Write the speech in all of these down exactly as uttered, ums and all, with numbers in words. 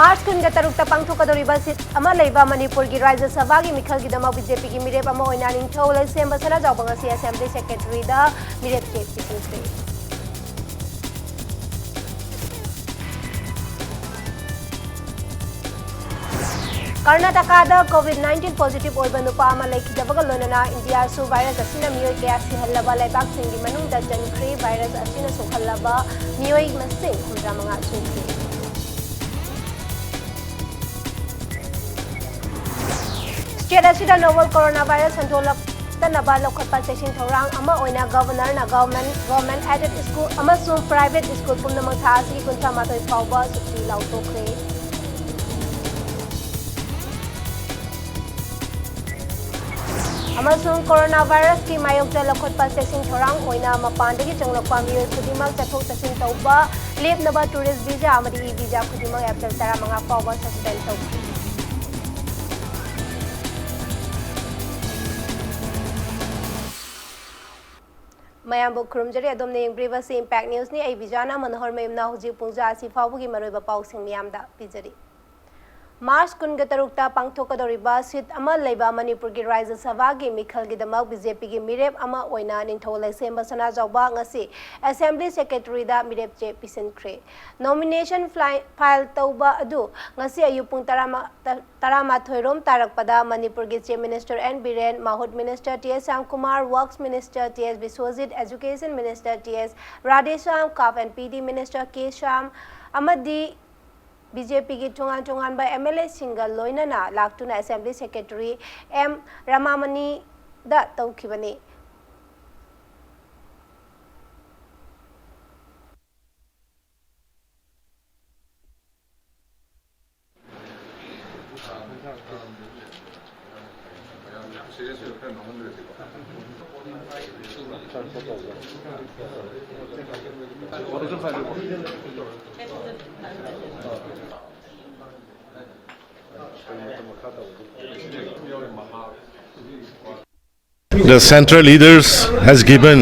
March ꯀꯨꯟꯒ ꯇꯔꯨꯛꯇ ꯄꯥꯡꯊꯣꯛꯀꯗꯧꯔꯤꯕ ꯁꯤꯠ ꯑꯃ ꯂꯩꯕ ꯃꯅꯤꯄꯨꯔꯒꯤ ꯔꯥꯖ꯭ꯌ ꯁꯚꯥꯒꯤ ꯃꯤꯈꯜꯒꯤꯗꯃꯛ ꯕꯤ ꯖꯦ ꯄꯤꯒꯤ ꯃꯤꯔꯦꯞ ꯑꯃ ꯑꯣꯏꯅ ꯅꯤꯡꯊꯧ ꯂꯩꯁꯦꯝꯕ ꯁꯅꯥꯖꯥꯎꯕ ꯉꯁꯤ ꯑꯦꯁꯦꯝꯕ꯭ꯂꯤ ꯁꯦꯀ꯭ꯔꯦꯇꯔꯤꯗ ꯃꯤꯔꯦꯞ ꯆꯦ ꯄꯤꯁꯤꯟꯈ꯭ꯔꯦ꯫ ꯀꯔꯅꯥꯇꯀꯥꯗ ꯀꯣꯚꯤꯗ ꯅꯥꯏꯟꯇꯤꯟ ꯄꯣꯖꯤꯇꯤꯚ ꯑꯣꯏꯕ ꯅꯨꯄꯥ ꯑꯃ ꯂꯩꯈꯤꯗꯕꯒ ꯂꯣꯏꯅꯅ ꯏꯟꯗꯤꯌꯥꯁꯨ ꯚꯥꯏꯔꯁ ꯑꯁꯤꯅ ꯃꯤꯑꯣꯏ ꯀꯌꯥ ꯁꯤꯍꯜꯂꯕ ꯂꯩꯕꯥꯛꯁꯤꯡꯒꯤ ꯃꯅꯨꯡꯗ ꯆꯟꯈ꯭ꯔꯦ꯫ ꯚꯥꯏꯔꯁ ꯑꯁꯤꯅ ꯁꯣꯛꯍꯜꯂꯕ ꯃꯤꯑꯣꯏ ꯃꯁꯤꯡ ꯍꯨꯝꯗ꯭ꯔꯥ ꯃꯉꯥ ꯁꯨꯈ꯭ꯔꯦ꯫ ꯁ꯭ꯇꯦꯠ ꯑꯁꯤꯗ ꯅꯣꯚꯦꯜ ꯀꯣꯔꯣꯅꯥ ꯚꯥꯏꯔꯁ ꯁꯟꯗꯣꯛꯂꯛꯇꯅꯕ ꯂꯧꯈꯠꯄ ꯆꯦꯛꯁꯤꯟ ꯊꯧꯔꯥꯡ ꯑꯃ ꯑꯣꯏꯅ ꯒꯚꯔꯅꯔꯅ ꯒꯚꯔꯟꯃꯦꯟꯠ, ꯒꯚꯔꯟꯃꯦꯟꯠ ꯑꯦꯗꯦꯗ ꯁ꯭ꯀꯨꯜ ꯑꯃꯁꯨꯡ ꯄ꯭ꯔꯥꯏꯚꯦꯠ ꯁ꯭ꯀꯨꯜ ꯄꯨꯝꯅꯃꯛ ꯊꯥ ꯑꯁꯤꯒꯤ ꯀꯨꯟꯊ꯭ꯔꯥ ꯃꯥꯊꯣꯏ ꯐꯥꯎꯕ ꯁꯨꯇꯤ ꯂꯥꯎꯊꯣꯛꯈ꯭ꯔꯦ꯫ ꯑꯃꯁꯨꯡ ꯀꯣꯔꯣꯅꯥ ꯚꯥꯏꯔꯁꯀꯤ ꯃꯥꯌꯣꯛꯇ ꯂꯧꯈꯠꯄ ꯆꯦꯛꯁꯤꯟ ꯊꯧꯔꯥꯡ ꯑꯣꯏꯅ ꯃꯄꯥꯟꯗꯒꯤ ꯆꯪꯂꯛꯄ ꯃꯤꯑꯣꯏ ꯈꯨꯗꯤꯡꯃꯛ ꯆꯠꯊꯣꯛ ꯆꯠꯁꯤꯟ ꯇꯧꯕ, ꯂꯦꯞꯅꯕ ꯇꯨꯔꯤꯁ ꯚꯤꯖꯥ ꯑꯃꯗꯤ ꯏ ꯚꯤꯖꯥ ꯈꯨꯗꯤꯡꯃꯛ ꯑꯦꯄ꯭ꯔꯤꯜ ꯇꯔꯥꯃꯉꯥ ꯐꯥꯎꯕ ꯁꯁꯄꯦꯟ ꯇꯧꯈꯤ꯫ ꯃꯌꯥꯝꯕꯨ ꯈꯨꯔꯨꯝꯖꯔꯤ꯫ ꯑꯗꯣꯝꯅ ꯌꯦꯡꯕꯤꯔꯤꯕꯁꯤ ꯏꯝꯄꯦꯛ ꯅ꯭ꯌꯨꯁꯅꯤ꯫ ꯑꯩ ꯕꯤꯖꯥꯅꯥ ꯃꯅꯣꯍꯔ ꯃꯌꯨꯝꯅ ꯍꯧꯖꯤꯛ ꯄꯨꯡꯖꯥ ꯑꯁꯤ ꯐꯥꯎꯕꯒꯤ ꯃꯔꯨꯑꯣꯏꯕ ꯄꯥꯎꯁꯤꯡ ꯃꯤꯌꯥꯝꯗ ꯄꯤꯖꯔꯤ꯫ ꯃꯥꯔꯆ ꯀꯨꯟꯒ ꯇꯔꯨꯛꯇ ꯄꯥꯡꯊꯣꯛꯀꯗꯧꯔꯤꯕ ꯁꯤꯠ ꯑꯃ ꯂꯩꯕ ꯃꯅꯤꯄꯨꯔꯒꯤ ꯔꯥꯖ꯭ꯌ ꯁꯚꯥꯒꯤ ꯃꯤꯈꯜꯒꯤꯗꯃꯛ ꯕꯤ ꯖꯦ ꯄꯤꯒꯤ ꯃꯤꯔꯦꯞ ꯑꯃ ꯑꯣꯏꯅ ꯅꯤꯡꯊꯧ ꯂꯩꯁꯦꯝꯕ ꯁꯅꯥꯖꯥꯎꯕ ꯉꯁꯤ ꯑꯦꯁꯦꯝꯕ꯭ꯂꯤ ꯁꯦꯀ꯭ꯔꯦꯇꯔꯤꯗ ꯃꯤꯔꯦꯞ ꯆꯦ ꯄꯤꯁꯤꯟꯈ꯭ꯔꯦ꯫ ꯅꯣꯃꯤꯅꯦꯁꯟ ꯐ꯭ꯂꯥꯏ-, ꯐꯥꯏꯜ ꯇꯧꯕ ꯑꯗꯨ ꯉꯁꯤ ꯑꯌꯨꯛ ꯄꯨꯡ ꯇꯔꯥꯃ-, ꯇ-, ꯇꯔꯥꯃꯥꯊꯣꯏ ꯔꯣꯝ ꯇꯥꯔꯛꯄꯗ ꯃꯅꯤꯄꯨꯔꯒꯤ ꯆꯤꯐ ꯃꯤꯅꯤꯁꯇꯔ ꯑꯦꯟ ꯕꯤꯔꯦꯟ, ꯃꯍꯨꯠ ꯃꯤꯅꯤꯁꯇꯔ ꯇꯤ ꯑꯦꯁ ꯁ꯭ꯌꯥꯝꯀꯨꯃꯥꯔ, ꯋꯔꯛꯁ ꯃꯤꯅꯤꯁꯇꯔ ꯇꯤ ꯑꯦꯁ ꯕꯤꯁ꯭ꯋꯖꯤꯠ, ꯑꯦꯖꯨꯀꯦꯁꯟ ꯃꯤꯅꯤꯁꯇꯔ ꯇꯤ ꯑꯦꯁ ꯔꯥꯙꯦꯁ꯭ꯌꯥꯝ, ꯀꯥꯐ ꯑꯦꯟ ꯄꯤ ꯗꯤ ꯃꯤꯅꯤꯁꯇꯔ ꯀꯦ ꯁ꯭ꯌꯥꯝ ꯑꯃꯗꯤ ꯕꯤ ꯖꯦ ꯄꯤꯒꯤ ꯇꯣꯉꯥꯟ ꯇꯣꯉꯥꯟꯕ ꯑꯦꯝ ꯑꯦꯜ ꯑꯦꯁꯤꯡꯒ ꯂꯣꯏꯅꯅ ꯂꯥꯛꯇꯨꯅ ꯑꯦꯁꯦꯝꯕ꯭ꯂꯤ ꯁꯦꯀ꯭ꯔꯦꯇꯔꯤ ꯑꯦꯝ ꯔꯃꯥꯃꯅꯤꯗ ꯇꯧꯈꯤꯕꯅꯤ꯫ The central leaders has given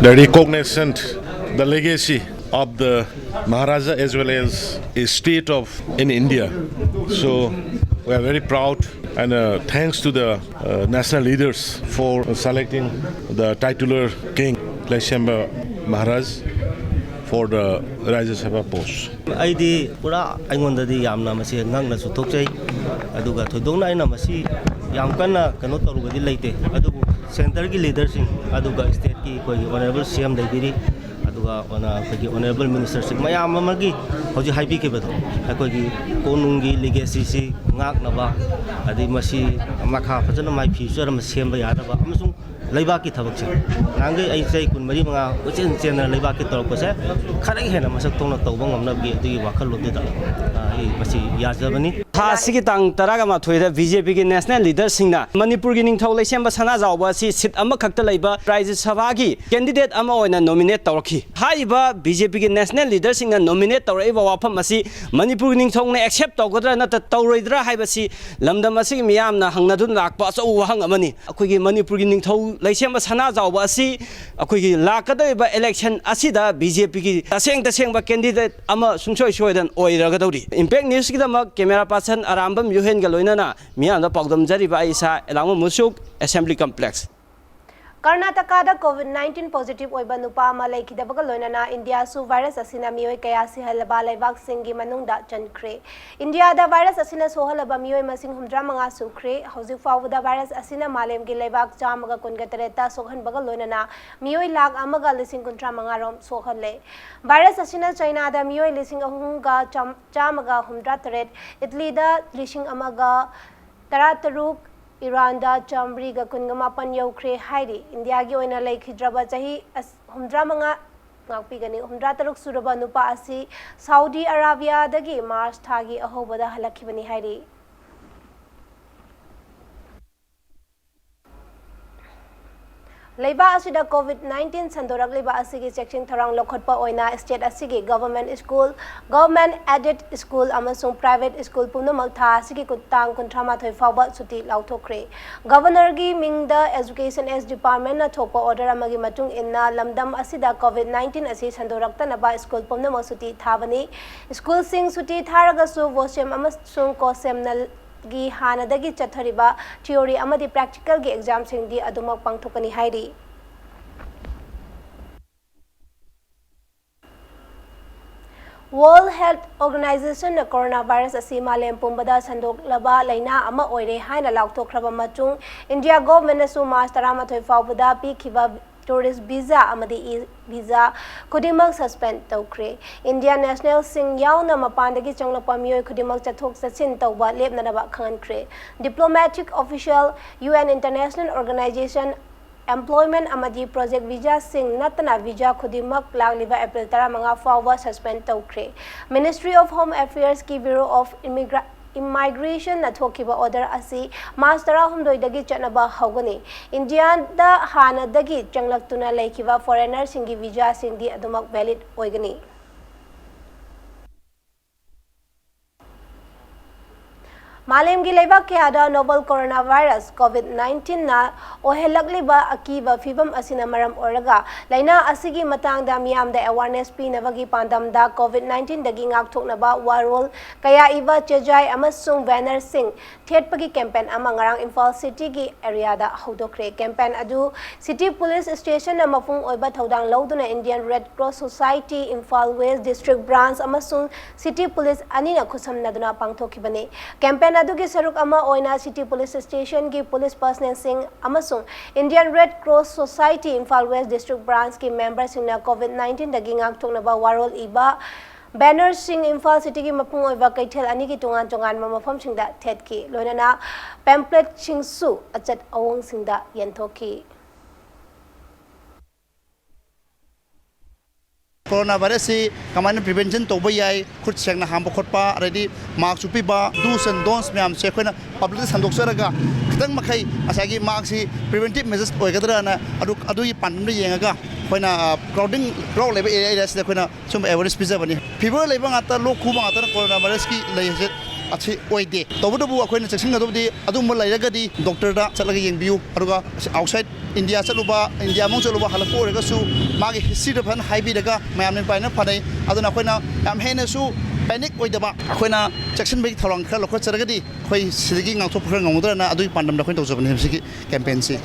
the recognition, the legacy of the Maharaja as well as a state of in India. So we are very proud and uh, thanks to the uh, national leaders for selecting the titular king Laishemba Maharaj for the Rajya Sabha post. ꯑꯩꯗꯤ ꯄꯨꯔꯥ ꯑꯩꯉꯣꯟꯗꯗꯤ ꯌꯥꯝꯅ ꯃꯁꯤ ꯉꯛꯅꯁꯨ ꯊꯣꯛꯆꯩ꯫ ꯑꯗꯨꯒ ꯊꯣꯏꯗꯣꯛꯅ ꯑꯩꯅ ꯃꯁꯤ ꯌꯥꯝ ꯀꯟꯅ ꯀꯩꯅꯣ ꯇꯧꯔꯨꯕꯗꯤ ꯂꯩꯇꯦ꯫ ꯑꯗꯨꯕꯨ centreꯒꯤ leaderꯁꯤꯡ, ꯑꯗꯨꯒ stateꯀꯤ ꯑꯩꯈꯣꯏꯒꯤ honourable C M ꯂꯩꯕꯤꯔꯤ, ꯑꯗꯨꯒ ꯑꯣꯅ-, ꯑꯩꯈꯣꯏꯒꯤ honourable ministerꯁꯤꯡ ꯃꯌꯥꯝ ꯑꯃꯒꯤ ꯍꯧꯖꯤꯛ ꯍꯥꯏꯕꯤꯈꯤꯕꯗꯣ, ꯑꯩꯈꯣꯏꯒꯤ ꯀꯣꯅꯨꯡꯒꯤ legacyꯁꯤ ꯉꯥꯛꯅꯕ, ꯑꯗꯩ ꯃꯁꯤ ꯃꯈꯥ ꯐꯖꯅ my future ꯑꯃ ꯁꯦꯝꯕ ꯌꯥꯅꯕ ꯑꯃꯁꯨꯡ ꯂꯩꯕꯥꯛꯀꯤ ꯊꯕꯛꯁꯦ, ꯅꯍꯥꯟꯈꯩ ꯑꯩ ꯆꯍꯤ ꯀꯨꯟꯃꯔꯤ ꯃꯉꯥ ꯀꯣꯏꯆꯦꯟ ꯆꯦꯟꯗꯅ ꯂꯩꯕꯥꯛꯀꯤ ꯇꯧꯔꯛꯄꯁꯦ ꯈꯔ ꯍꯦꯟꯅ ꯃꯁꯛ ꯊꯣꯛꯅ ꯇꯧꯕ ꯉꯝꯅꯕꯒꯤ ꯑꯗꯨꯒꯤ ꯋꯥꯈꯜꯂꯣꯟꯗꯨꯗ, ꯑ, ꯑꯩ ꯃꯁꯤ ꯌꯥꯖꯕꯅꯤ꯫ ꯊꯥ ꯑꯁꯤꯒꯤ ꯇꯥꯡ ꯇꯔꯥꯒ ꯃꯥꯊꯣꯏꯗ BJPꯒꯤ national leaderꯁꯤꯡꯅ ꯃꯅꯤꯄꯨꯔꯒꯤ ꯅꯤꯡꯊꯧ ꯂꯩꯁꯦꯝꯕ ꯁꯅꯥꯖꯥꯎꯕ ꯑꯁꯤ seat ꯑꯃꯈꯛꯇ ꯂꯩꯕ ꯔꯥꯖ꯭ꯌ ꯁꯚꯥꯒꯤ candidate ꯑꯃ ꯑꯣꯏꯅ nominate ꯇꯧꯔꯛꯈꯤ꯫ ꯍꯥꯏꯔꯤꯕ BJPꯒꯤ national leaderꯁꯤꯡꯅ nominate ꯇꯧꯔꯛꯏꯕ ꯋꯥꯐꯝ ꯑꯁꯤ ꯃꯅꯤꯄꯨꯔꯒꯤ ꯅꯤꯡꯊꯧꯅ accept ꯇꯧꯒꯗ꯭ꯔꯥ ꯅꯠꯇ꯭ꯔ ꯇꯧꯔꯣꯏꯗ꯭ꯔꯥ ꯍꯥꯏꯕꯁꯤ ꯂꯝꯗꯝ ꯑꯁꯤꯒꯤ ꯃꯤꯌꯥꯝꯅ ꯍꯪꯅꯗꯨꯅ ꯂꯥꯛꯄ ꯑꯆꯧꯕ ꯋꯥꯍꯪ ꯑꯃꯅꯤ꯫ ꯑꯩꯈꯣꯏꯒꯤ ꯃꯅꯤꯄꯨꯔꯒꯤ ꯅꯤꯡꯊꯧ ꯂꯩꯁꯦꯝꯕ ꯁꯅꯥꯖꯥꯎꯕ ꯑꯁꯤ ꯑꯩꯈꯣꯏꯒꯤ ꯂꯥꯛꯀꯗꯧꯔꯤꯕ election ꯑꯁꯤꯗ BJPꯒꯤ ꯇꯁꯦꯡ ꯇꯁꯦꯡꯕ candidate ꯑꯃ ꯁꯨꯡꯁꯣꯏ ꯁꯣꯏꯗꯅ ꯑꯣꯏꯔꯒꯗꯧꯔꯤ꯫ Impact Newsꯀꯤꯗꯃꯛ camera person ꯑꯔꯥꯝꯕꯝ ꯌꯨꯍꯦꯟꯒ ꯂꯣꯏꯅꯅ ꯃꯤꯌꯥꯝꯗ ꯄꯥꯎꯗꯝꯖꯔꯤꯕ ꯑꯩ ꯏꯁꯥ ꯑꯦꯂꯥꯡꯕꯝ ꯃꯨꯁꯨꯛ, Assembly Complex꯫ ꯀꯔꯅꯥꯇꯀꯥꯗ COVID nineteen positive ꯑꯣꯏꯕ ꯅꯨꯄꯥ ꯑꯃ ꯂꯩꯈꯤꯗꯕꯒ ꯂꯣꯏꯅꯅ ꯏꯟꯗꯤꯌꯥꯁꯨ virus ꯑꯁꯤꯅ ꯃꯤꯑꯣꯏ ꯀꯌꯥ ꯁꯤꯍꯜꯂꯕ ꯂꯩꯕꯥꯛꯁꯤꯡꯒꯤ ꯃꯅꯨꯡꯗ ꯆꯟꯈ꯭ꯔꯦ꯫ ꯏꯟꯗꯤꯌꯥꯗ virus ꯑꯁꯤꯅ ꯁꯣꯛꯍꯜꯂꯕ ꯃꯤꯑꯣꯏ ꯃꯁꯤꯡ ꯍꯨꯝꯗ꯭ꯔꯥ ꯃꯉꯥ ꯁꯨꯈ꯭ꯔꯦ꯫ ꯍꯧꯖꯤꯛ ꯐꯥꯎꯕꯗ virus ꯑꯁꯤꯅ ꯃꯥꯂꯦꯝꯒꯤ ꯂꯩꯕꯥꯛ ꯆꯥꯝꯃꯒ ꯀꯨꯟꯒ ꯇꯔꯦꯠꯇ ꯁꯣꯛꯍꯟꯕꯒ ꯂꯣꯏꯅꯅ ꯃꯤꯑꯣꯏ ꯂꯥꯈ ꯑꯃꯒ ꯂꯤꯁꯤꯡ ꯀꯨꯟꯊ꯭ꯔꯥ ꯃꯉꯥ ꯔꯣꯝ ꯁꯣꯛꯍꯜꯂꯦ꯫ Virus ꯑꯁꯤꯅ ꯆꯩꯅꯥꯗ ꯃꯤꯑꯣꯏ ꯂꯤꯁꯤꯡ ꯑꯍꯨꯝꯒ ꯆꯥꯝ-, ꯆꯥꯝꯃꯒ ꯍꯨꯝꯗ꯭ꯔꯥ ꯇꯔꯦꯠ, ꯏꯇꯂꯤꯗ ꯂꯤꯁꯤꯡ ꯑꯃꯒ ꯇꯔꯥ ꯇꯔꯨꯛ, ꯏꯔꯥꯟꯗ ꯆꯥꯝꯃꯔꯤꯒ ꯀꯨꯟꯒ ꯃꯥꯄꯟ ꯌꯧꯈ꯭ꯔꯦ ꯍꯥꯏꯔꯤ꯫ ꯏꯟꯗꯤꯌꯥꯒꯤ ꯑꯣꯏꯅ ꯂꯩꯈꯤꯗ꯭ꯔꯕ ꯆꯍꯤ ꯑꯁ-, ꯍꯨꯝꯗ꯭ꯔꯥ ꯃꯉꯥ, ꯉꯥꯛꯄꯤꯒꯅꯤ, ꯍꯨꯝꯗ꯭ꯔꯥ ꯇꯔꯨꯛ ꯁꯨꯔꯕ ꯅꯨꯄꯥ ꯑꯁꯤ ꯁꯥꯎꯗꯤ ꯑꯔꯥꯕꯤꯌꯥꯗꯒꯤ ꯃꯥꯔꯆ ꯊꯥꯒꯤ ꯑꯍꯧꯕꯗ ꯍꯜꯂꯛꯈꯤꯕꯅꯤ ꯍꯥꯏꯔꯤ꯫ ꯂꯩꯕꯥꯛ ꯑꯁꯤꯗ COVID nineteen ꯁꯟꯗꯣꯔꯛꯂꯤꯕ ꯑꯁꯤꯒꯤ ꯆꯦꯛꯁꯤꯟ ꯊꯧꯔꯥꯡ ꯂꯧꯈꯠꯄ ꯑꯣꯏꯅ state ꯑꯁꯤꯒꯤ government school, government aided school ꯑꯃꯁꯨꯡ private school ꯄꯨꯝꯅꯃꯛ ꯊꯥ ꯑꯁꯤꯒꯤ ꯀꯨꯟ-, ꯇꯥꯡ ꯀꯨꯟꯊ꯭ꯔꯥ ꯃꯥꯊꯣꯏ ꯐꯥꯎꯕ ꯁꯨꯇꯤ ꯂꯥꯎꯊꯣꯛꯈ꯭ꯔꯦ꯫ Governorꯒꯤ ꯃꯤꯡꯗ Education S Departmentꯅ ꯊꯣꯛꯄ order ꯑꯃꯒꯤ ꯃꯇꯨꯡ ꯏꯟꯅ ꯂꯝꯗꯝ ꯑꯁꯤꯗ COVID nineteen ꯑꯁꯤ ꯁꯟꯗꯣꯔꯛꯇꯅꯕ school ꯄꯨꯝꯅꯃꯛ ꯁꯨꯇꯤ ꯊꯥꯕꯅꯤ꯫ Schoolꯁꯤꯡ ꯁꯨꯇꯤ ꯊꯥꯔꯒꯁꯨ VOCEM ꯑꯃꯁꯨꯡ COHSEMꯅ ꯒꯤ ꯍꯥꯟꯅꯗꯒꯤ ꯆꯠꯊꯔꯤꯕ theory ꯑꯃꯗꯤ practicalꯒꯤ examꯁꯤꯡꯗꯤ ꯑꯗꯨꯃꯛ ꯄꯥꯡꯊꯣꯛꯀꯅꯤ ꯍꯥꯏꯔꯤ꯫ World Health Organizationꯅ coronavirus ꯑꯁꯤ ꯃꯥꯂꯦꯝ ꯄꯨꯝꯕꯗ ꯁꯟꯗꯣꯛꯂꯕ ꯂꯩꯅꯥ ꯑꯃ ꯑꯣꯏꯔꯦ ꯍꯥꯏꯅ ꯂꯥꯎꯊꯣꯛꯈ꯭ꯔꯕ ꯃꯇꯨꯡ, India governmentꯅꯁꯨ March ꯇꯔꯥꯃꯥꯊꯣꯏ ꯐꯥꯎꯕꯗ ꯄꯤꯈꯤꯕ tourist visa ꯑꯃꯗꯤ e-visa ꯈꯨꯗꯤꯡꯃꯛ suspend ꯇꯧꯈ꯭ꯔꯦ꯫ India nationalꯁꯤꯡ ꯌꯥꯎꯅ ꯃꯄꯥꯟꯗꯒꯤ ꯆꯪꯂꯛꯄ ꯃꯤꯑꯣꯏ ꯈꯨꯗꯤꯡꯃꯛ ꯆꯠꯊꯣꯛ ꯆꯠꯁꯤꯟ ꯇꯧꯕ ꯂꯦꯞꯅꯅꯕ ꯈꯪꯍꯟꯈ꯭ꯔꯦ꯫ Diplomatic official, U N International Organization, employment ꯑꯃꯗꯤ project visaꯁꯤꯡ ꯅꯠꯇꯅ visa ꯈꯨꯗꯤꯡꯃꯛ ꯂꯥꯛꯂꯤꯕ April ꯇꯔꯥꯃꯉꯥ ꯐꯥꯎꯕ suspend ꯇꯧꯈ꯭ꯔꯦ꯫ Ministry of Home Affairsꯀꯤ Bureau of Immigra-, Immigrationꯅ ꯊꯣꯛꯈꯤꯕ order ꯑꯁꯤ March ꯇꯔꯥꯍꯨꯝꯗꯣꯏꯗꯒꯤ ꯆꯠꯅꯕ ꯍꯧꯒꯅꯤ꯫ Indiaꯗ ꯍꯥꯟꯅꯗꯒꯤ ꯆꯪꯂꯛꯇꯨꯅ ꯂꯩꯈꯤꯕ foreignerꯁꯤꯡꯒꯤ visaꯁꯤꯡꯗꯤ ꯑꯗꯨꯃꯛ valid ꯑꯣꯏꯒꯅꯤ꯫ ꯃꯥꯂꯦꯝꯒꯤ ꯂꯩꯕꯥꯛ ꯀꯌꯥꯗ novel coronavirus COVID nineteenꯅ ꯑꯣꯏꯍꯜꯂꯛꯂꯤꯕ ꯑꯀꯤꯕ ꯐꯤꯚꯝ ꯑꯁꯤꯅ ꯃꯔꯝ ꯑꯣꯏꯔꯒ, ꯂꯥꯏꯅꯥ ꯑꯁꯤꯒꯤ ꯃꯇꯥꯡꯗ ꯃꯤꯌꯥꯝꯗ awareness ꯄꯤꯅꯕꯒꯤ ꯄꯥꯟꯗꯝꯗ COVID nineteenꯗꯒꯤ ꯉꯥꯛꯊꯣꯛꯅꯕ ꯋꯥꯔꯣꯜ ꯀꯌꯥ ꯏꯕ ꯆꯦꯖꯥꯏ ꯑꯃꯁꯨꯡ bannerꯁꯤꯡ ꯊꯦꯠꯄꯒꯤ campaign ꯑꯃ ꯉꯔꯥꯡ ꯏꯝꯐꯥꯜ cityꯒꯤ areaꯗ ꯍꯧꯗꯣꯛꯈ꯭ꯔꯦ꯫ Campaign ꯑꯗꯨ city police stationꯅ ꯃꯄꯨꯡ ꯑꯣꯏꯕ ꯊꯧꯗꯥꯡ ꯂꯧꯗꯨꯅ Indian Red Cross Society, Imphal West District Branch ꯑꯃꯁꯨꯡ city police ꯑꯅꯤꯅ ꯈꯨꯠꯁꯝꯅꯗꯨꯅ ꯄꯥꯡꯊꯣꯛꯈꯤꯕꯅꯤ꯫ Campaign ꯑꯗꯨꯒꯤ ꯁꯔꯨꯛ ꯑꯃ ꯑꯣꯏꯅ city police stationꯒꯤ police personnelꯁꯤꯡ ꯑꯃꯁꯨꯡ Indian Red Cross Society Imphal West District Branchꯀꯤ memberꯁꯤꯡꯅ COVID nineteenꯗꯒꯤ ꯉꯥꯛꯊꯣꯛꯅꯕ ꯋꯥꯔꯣꯜ ꯏꯕ bannerꯁꯤꯡ ꯏꯝꯐꯥꯜ cityꯒꯤ ꯃꯄꯨꯡ ꯑꯣꯏꯕ ꯀꯩꯊꯦꯜ ꯑꯅꯤꯒꯤ ꯇꯣꯉꯥꯟ ꯇꯣꯉꯥꯟꯕ ꯃꯐꯝꯁꯤꯡꯗ ꯊꯦꯠꯈꯤ꯫ ꯂꯣꯏꯅꯅ pamphletsꯁꯤꯡꯁꯨ ꯑꯆꯠ ꯑꯋꯣꯡꯁꯤꯡꯗ ꯌꯦꯟꯊꯣꯛꯈꯤ꯫ Coronavirusꯁꯤ ꯀꯃꯥꯏꯅ prevention ꯇꯧꯕ ꯌꯥꯏ, ꯈꯨꯠ ꯁꯦꯡꯅ ꯍꯥꯝꯕ ꯈꯣꯠꯄ, ꯑꯗꯩꯗꯤ mask ꯎꯞꯄꯤꯕ, do's and don'ts ꯃꯌꯥꯝꯁꯦ ꯑꯩꯈꯣꯏꯅ publicꯇ ꯁꯟꯗꯣꯛꯆꯔꯒ, ꯈꯤꯇꯪ ꯃꯈꯩ ꯉꯁꯥꯏꯒꯤ ꯃꯍꯥꯛꯁꯤ preventive measures ꯑꯣꯏꯒꯗ꯭ꯔꯥꯅ ꯑꯗꯨ, ꯑꯗꯨꯒꯤ ꯄꯥꯟꯗꯝꯗ ꯌꯦꯡꯉꯒ ꯑꯩꯈꯣꯏꯅ, ꯑ, crowding, crowd ꯂꯩꯕ area, area ꯁꯤꯗ ꯑꯩꯈꯣꯏꯅ ꯁꯨꯝꯕ awareness ꯄꯤꯖꯕꯅꯤ꯫ Fever ꯂꯩꯕ ꯉꯥꯛꯇ, ꯂꯣꯛ ꯈꯨꯕ ꯉꯥꯛꯇꯅ corona virus ꯀꯤ ꯂꯩ ꯍꯥꯏꯁꯦ ꯑꯁꯤ ꯑꯣꯏꯗꯦ꯫ ꯇꯧꯕꯇꯕꯨ ꯑꯩꯈꯣꯏꯅ ꯆꯦꯛꯁꯤꯟꯒꯗꯕꯗꯤ ꯑꯗꯨꯒꯨꯝꯕ ꯂꯩꯔꯒꯗꯤ doctor ꯗ ꯆꯠꯂꯒ ꯌꯦꯡꯕꯤꯌꯨ꯫ ꯑꯗꯨꯒ outside India ꯆꯠꯂꯨꯕ, India ꯃꯅꯨꯡ ꯆꯠꯂꯨꯕ ꯍꯜꯂꯛꯄ ꯑꯣꯏꯔꯒꯁꯨ ꯃꯥꯒꯤ history ꯗꯣ ꯐꯖꯅ ꯍꯥꯏꯕꯤꯔꯒ ꯃꯌꯥꯝꯅ ꯄꯥꯏꯅ ꯐꯅꯩ꯫ ꯑꯗꯨꯅ ꯑꯩꯈꯣꯏꯅ ꯌꯥꯝ ꯍꯦꯟꯅꯁꯨ panic ꯑꯣꯏꯗꯕ, ꯑꯩꯈꯣꯏꯅ ꯆꯦꯛꯁꯤꯟꯕꯒꯤ ꯊꯧꯔꯥꯡ ꯈꯔ ꯂꯧꯈꯠꯆꯔꯒꯗꯤ ꯑꯩꯈꯣꯏ ꯁꯤꯗꯒꯤ ꯉꯥꯛꯊꯣꯛꯄ ꯈꯔ ꯉꯝꯒꯗ꯭ꯔꯅ ꯑꯗꯨꯒꯤ ꯄꯥꯟꯗꯝꯗ ꯑꯩꯈꯣꯏꯅ ꯇꯧꯖꯕꯅꯤ ꯍꯧꯖꯤꯛꯀꯤ campaign ꯁꯤ꯫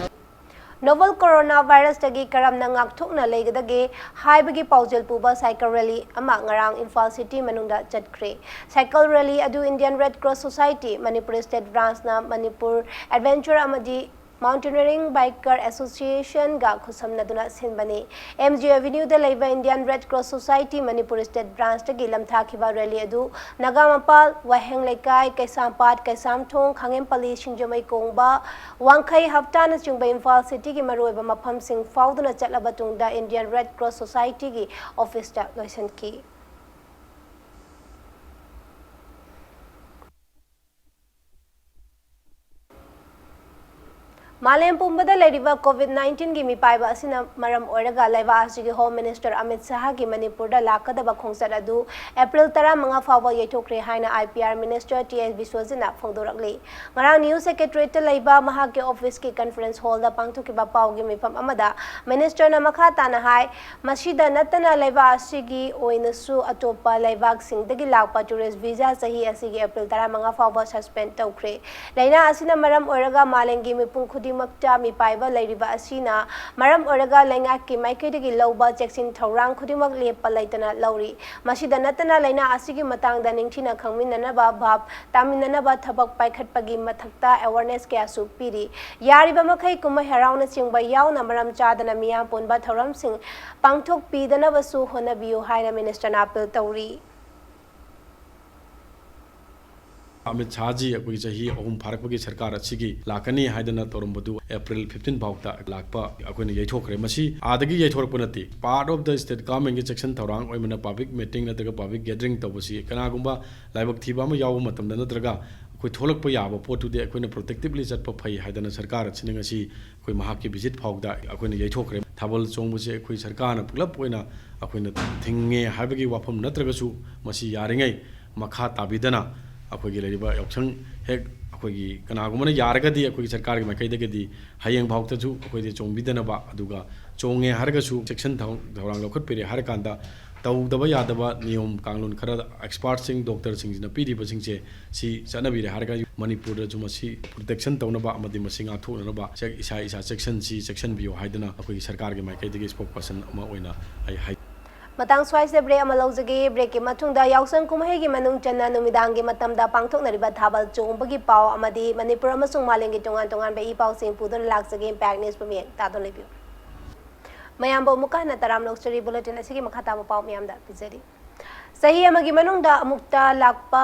Novel corona virus ꯇꯒꯤ ꯀꯔꯝꯅ ꯉꯥꯛꯊꯣꯛꯅ ꯂꯩꯒꯗꯒꯦ ꯍꯥꯏꯕꯒꯤ ꯄꯥꯎꯖꯦꯜ ꯄꯨꯕ cycle rally ꯑꯃ ꯉꯔꯥꯡ ꯏꯝꯐꯥꯜ city ꯃꯅꯨꯡꯗ ꯆꯠꯈ꯭ꯔꯦ꯫ Cycle rally ꯑꯗꯨ Indian Red Cross Society, Manipur State Branch ꯅ Manipur Adventure ꯑꯃꯗꯤ Mountaineering Biker Association ꯒ ꯈꯨꯠꯁꯝꯅꯗꯨꯅ ꯁꯤꯟꯕꯅꯤ꯫ M G Avenue ꯗ ꯂꯩꯕ Indian Red Cross Society Manipur State Branch ꯇꯒꯤ ꯂꯝꯊꯥꯈꯤꯕ rally ꯑꯗꯨ ꯅꯥꯒꯥꯃꯄꯥꯜ, ꯋꯥꯍꯦꯡ ꯂꯩꯀꯥꯏ, ꯀꯩꯁꯥꯝꯄꯥꯠ, ꯀꯩꯁꯥꯝꯊꯣꯡ, ꯈꯥꯉꯦꯝꯄꯜꯂꯤ, ꯁꯤꯡꯖꯃꯩ ꯀꯣꯡꯕ, ꯋꯥꯡꯈꯩ ꯍꯞꯇꯥꯅꯆꯤꯡꯕ ꯏꯝꯐꯥꯜ city ꯒꯤ ꯃꯔꯨꯑꯣꯏꯕ ꯃꯐꯝꯁꯤꯡ ꯐꯥꯎꯗꯨꯅ ꯆꯠꯂꯕ ꯇꯨꯡꯗ Indian Red Cross Society ꯒꯤ office ꯇ ꯂꯣꯏꯁꯤꯟꯈꯤ꯫ ꯃꯥꯂꯦꯝ ꯄꯨꯝꯕꯗ ꯂꯩꯔꯤꯕ COVID nineteen ꯒꯤ ꯃꯤꯄꯥꯏꯕ ꯑꯁꯤꯅ ꯃꯔꯝ ꯑꯣꯏꯔꯒ ꯂꯩꯕꯥꯛ ꯑꯁꯤꯒꯤ Home Minister ꯑꯃꯤꯠ ꯁꯥꯍꯒꯤ ꯃꯅꯤꯄꯨꯔꯗ ꯂꯥꯛꯀꯗꯕ ꯈꯣꯡꯆꯠ ꯑꯗꯨ April ꯇꯔꯥꯃꯉꯥ ꯐꯥꯎꯕ ꯌꯩꯊꯣꯛꯈ꯭ꯔꯦ ꯍꯥꯏꯅ I P R Minister T S ꯕꯤꯁ꯭ꯋꯖꯤꯠꯅ ꯐꯣꯡꯗꯣꯔꯛꯂꯤ꯫ ꯉꯔꯥꯡ News Secretariat ꯇ ꯂꯩꯕ ꯃꯍꯥꯛꯀꯤ office ꯀꯤ conference hall ꯗ ꯄꯥꯡꯊꯣꯛꯈꯤꯕ ꯄꯥꯎꯒꯤ ꯃꯤꯐꯝ ꯑꯃꯗ Minister ꯅ ꯃꯈꯥ ꯇꯥꯅ ꯍꯥꯏ, ꯃꯁꯤꯗ ꯅꯠꯇꯅ ꯂꯩꯕꯥꯛ ꯑꯁꯤꯒꯤ ꯑꯣꯏꯅꯁꯨ ꯑꯇꯣꯞꯄ ꯂꯩꯕꯥꯛꯁꯤꯡꯗꯒꯤ ꯂꯥꯛꯄ tourist visa ꯆꯍꯤ ꯑꯁꯤꯒꯤ April ꯇꯔꯥꯃꯉꯥ ꯐꯥꯎꯕ suspend ꯇꯧꯈ꯭ꯔꯦ꯫ ꯂꯥꯏꯅꯥ ꯑꯁꯤꯅ ꯃꯔꯝ ꯑꯣꯏꯔꯒ ꯃꯥꯂꯦꯝꯒꯤ ꯃꯤꯄꯨꯝ ꯈꯨꯗꯤꯡꯃꯛꯇ ꯃꯤꯄꯥꯏꯕ ꯂꯩꯔꯤꯕ ꯑꯁꯤꯅ ꯃꯔꯝ ꯑꯣꯏꯔꯒ ꯂꯩꯉꯥꯛꯀꯤ ꯃꯥꯏꯀꯩꯗꯒꯤ ꯂꯧꯕ ꯆꯦꯛꯁꯤꯟ ꯊꯧꯔꯥꯡ ꯈꯨꯗꯤꯡꯃꯛ ꯂꯦꯞꯄ ꯂꯩꯇꯅ ꯂꯧꯔꯤ꯫ ꯃꯁꯤꯗ ꯅꯠꯇꯅ ꯂꯥꯏꯅꯥ ꯑꯁꯤꯒꯤ ꯃꯇꯥꯡꯗ ꯅꯤꯡꯊꯤꯅ ꯈꯪꯃꯤꯟꯅꯅꯕ ꯚꯥꯞ ꯇꯥꯃꯤꯟꯅꯅꯕ ꯊꯕꯛ ꯄꯥꯏꯈꯠꯄꯒꯤ ꯃꯊꯛꯇ awareness ꯀꯌꯥꯁꯨ ꯄꯤꯔꯤ꯫ ꯌꯥꯔꯤꯕ ꯃꯈꯩ ꯀꯨꯝꯍꯩ ꯍꯔꯥꯎꯅꯆꯤꯡꯕ ꯌꯥꯎꯅ ꯃꯔꯝ ꯆꯥꯗꯅ ꯃꯤꯌꯥꯝ ꯄꯨꯟꯕ ꯊꯧꯔꯝꯁꯤꯡ ꯄꯥꯡꯊꯣꯛꯄꯤꯗꯅꯕꯁꯨ ꯍꯣꯠꯅꯕꯤꯌꯨ ꯍꯥꯏꯅ Minister ꯅ appeal ꯇꯧꯔꯤ꯫ ꯑꯃꯤꯠ ꯁꯥꯍꯖꯤ ꯑꯩꯈꯣꯏꯒꯤ ꯆꯍꯤ ꯑꯍꯨꯝ ꯐꯥꯔꯛꯄꯒꯤ ꯁꯔꯀꯥꯔ ꯑꯁꯤꯒꯤ ꯂꯥꯛꯀꯅꯤ ꯍꯥꯏꯗꯅ ꯇꯧꯔꯝꯕꯗꯨ April fifteen ꯐꯥꯎꯗ ꯂꯥꯛꯄ ꯑꯩꯈꯣꯏꯅ ꯌꯩꯊꯣꯛꯈ꯭ꯔꯦ꯫ ꯃꯁꯤ ꯑꯥꯗꯒꯤ ꯌꯩꯊꯣꯔꯛꯄ ꯅꯠꯇꯦ, part of the state government ꯀꯤ ꯆꯦꯛꯁꯤꯟ ꯊꯧꯔꯥꯡ ꯑꯣꯏꯕꯅ public meeting ꯅꯠꯇ꯭ꯔꯒ public gathering ꯇꯧꯕꯁꯤ ꯀꯅꯥꯒꯨꯝꯕ ꯂꯥꯏꯕꯛ ꯊꯤꯕ ꯑꯃ ꯌꯥꯎꯕ ꯃꯇꯝꯗ ꯅꯠꯇ꯭ꯔꯒ ꯑꯩꯈꯣꯏ ꯊꯣꯛꯂꯛꯄ ꯌꯥꯕ ꯄꯣꯠꯇꯨꯗꯤ ꯑꯩꯈꯣꯏꯅ protectively ꯆꯠꯄ ꯐꯩ ꯍꯥꯏꯗꯅ ꯁꯔꯀꯥꯔ ꯑꯁꯤꯅ ꯉꯁꯤ ꯑꯩꯈꯣꯏ ꯃꯍꯥꯛꯀꯤ visit ꯐꯥꯎꯗ ꯑꯩꯈꯣꯏꯅ ꯌꯩꯊꯣꯛꯈ꯭ꯔꯦ꯫ ꯊꯥꯕꯜ ꯆꯣꯡꯕꯁꯦ ꯑꯩꯈꯣꯏ ꯁꯔꯀꯥꯔꯅ ꯄꯨꯂꯞ ꯑꯣꯏꯅ ꯑꯩꯈꯣꯏꯅ ꯊꯤꯡꯉꯦ ꯍꯥꯏꯕꯒꯤ ꯋꯥꯐꯝ ꯅꯠꯇ꯭ꯔꯒꯁꯨ, ꯃꯁꯤ ꯌꯥꯔꯤꯉꯩ ꯃꯈꯥ ꯇꯥꯕꯤꯗꯅ ꯑꯩꯈꯣꯏꯒꯤ ꯂꯩꯔꯤꯕ ꯌꯥꯎꯁꯪ ꯍꯦꯛ ꯑꯩꯈꯣꯏꯒꯤ ꯀꯅꯥꯒꯨꯝꯕꯅ ꯌꯥꯔꯒꯗꯤ ꯑꯩꯈꯣꯏꯒꯤ ꯁꯔꯀꯥꯔꯒꯤ ꯃꯥꯏꯀꯩꯗꯒꯤꯗꯤ ꯍꯌꯦꯡ ꯐꯥꯎꯗꯁꯨ ꯑꯩꯈꯣꯏꯗꯤ ꯆꯣꯡꯕꯤꯗꯅꯕ, ꯑꯗꯨꯒ ꯆꯣꯡꯉꯦ ꯍꯥꯏꯔꯒꯁꯨ ꯆꯦꯛꯁꯤꯟ ꯊꯧ-, ꯊꯧꯔꯥꯡ ꯂꯧꯈꯠꯄꯤꯔꯦ ꯍꯥꯏꯔꯀꯥꯟꯗ ꯇꯧꯗꯕ ꯌꯥꯗꯕ ꯅꯤꯌꯣꯝ ꯀꯥꯡꯂꯣꯟ ꯈꯔ expertꯁꯤꯡ, doctorꯁꯤꯡꯁꯤꯅ ꯄꯤꯔꯤꯕꯁꯤꯡꯁꯦ ꯁꯤ ꯆꯠꯅꯕꯤꯔꯦ ꯍꯥꯏꯔꯒ ꯃꯅꯤꯄꯨꯔꯗꯁꯨ ꯃꯁꯤ protection ꯇꯧꯅꯕ ꯑꯃꯗꯤ ꯃꯁꯤ ꯉꯥꯛꯊꯣꯛꯅꯅꯕ ꯆꯦꯛ-, ꯏꯁꯥ ꯏꯁꯥ ꯆꯦꯛꯁꯤꯟꯁꯤ, ꯆꯦꯛꯁꯤꯟꯕꯤꯌꯨ ꯍꯥꯏꯗꯅ ꯑꯩꯈꯣꯏꯒꯤ ꯁꯔꯀꯥꯔꯒꯤ ꯃꯥꯏꯀꯩꯗꯒꯤ spokesperson ꯑꯃ ꯑꯣꯏꯅ ꯑꯩ ꯍꯥꯏ꯫ ꯃꯇꯥꯡ ꯁ꯭ꯋꯥꯏꯁꯤꯗ break ꯑꯃ ꯂꯧꯖꯒꯦ꯫ Breakꯀꯤ ꯃꯇꯨꯡꯗ ꯌꯥꯎꯁꯪ ꯀꯨꯝꯍꯩꯒꯤ ꯃꯅꯨꯡ ꯆꯟꯅ ꯅꯨꯃꯤꯗꯥꯡꯒꯤ ꯃꯇꯝꯗ ꯄꯥꯡꯊꯣꯛꯅꯔꯤꯕ ꯊꯥꯕꯜ ꯆꯣꯡꯕꯒꯤ ꯄꯥꯎ ꯑꯃꯗꯤ ꯃꯅꯤꯄꯨꯔ ꯑꯃꯁꯨꯡ ꯃꯥꯂꯦꯝꯒꯤ ꯇꯣꯉꯥꯟ ꯇꯣꯉꯥꯟꯕ ꯏ ꯄꯥꯎꯁꯤꯡ ꯄꯨꯗꯨꯅ ꯂꯥꯛꯆꯒꯦ꯫ Impact News ꯄꯨꯝꯌꯦꯡ ꯇꯥꯗꯨꯅ ꯂꯩꯕꯤꯌꯨ꯫ ꯃꯌꯥꯝꯕꯨ ꯑꯃꯨꯛꯀ ꯍꯟꯅ ꯇꯔꯥꯝꯅ ꯑꯣꯛꯆꯔꯤ꯫ Bulletin ꯑꯁꯤꯒꯤ ꯃꯈꯥ ꯇꯥꯕ ꯄꯥꯎ ꯃꯌꯥꯝꯗ ꯄꯤꯖꯔꯤ꯫ ꯆꯍꯤ ꯑꯃꯒꯤ ꯃꯅꯨꯡꯗ ꯑꯃꯨꯛꯇ ꯂꯥꯛꯄ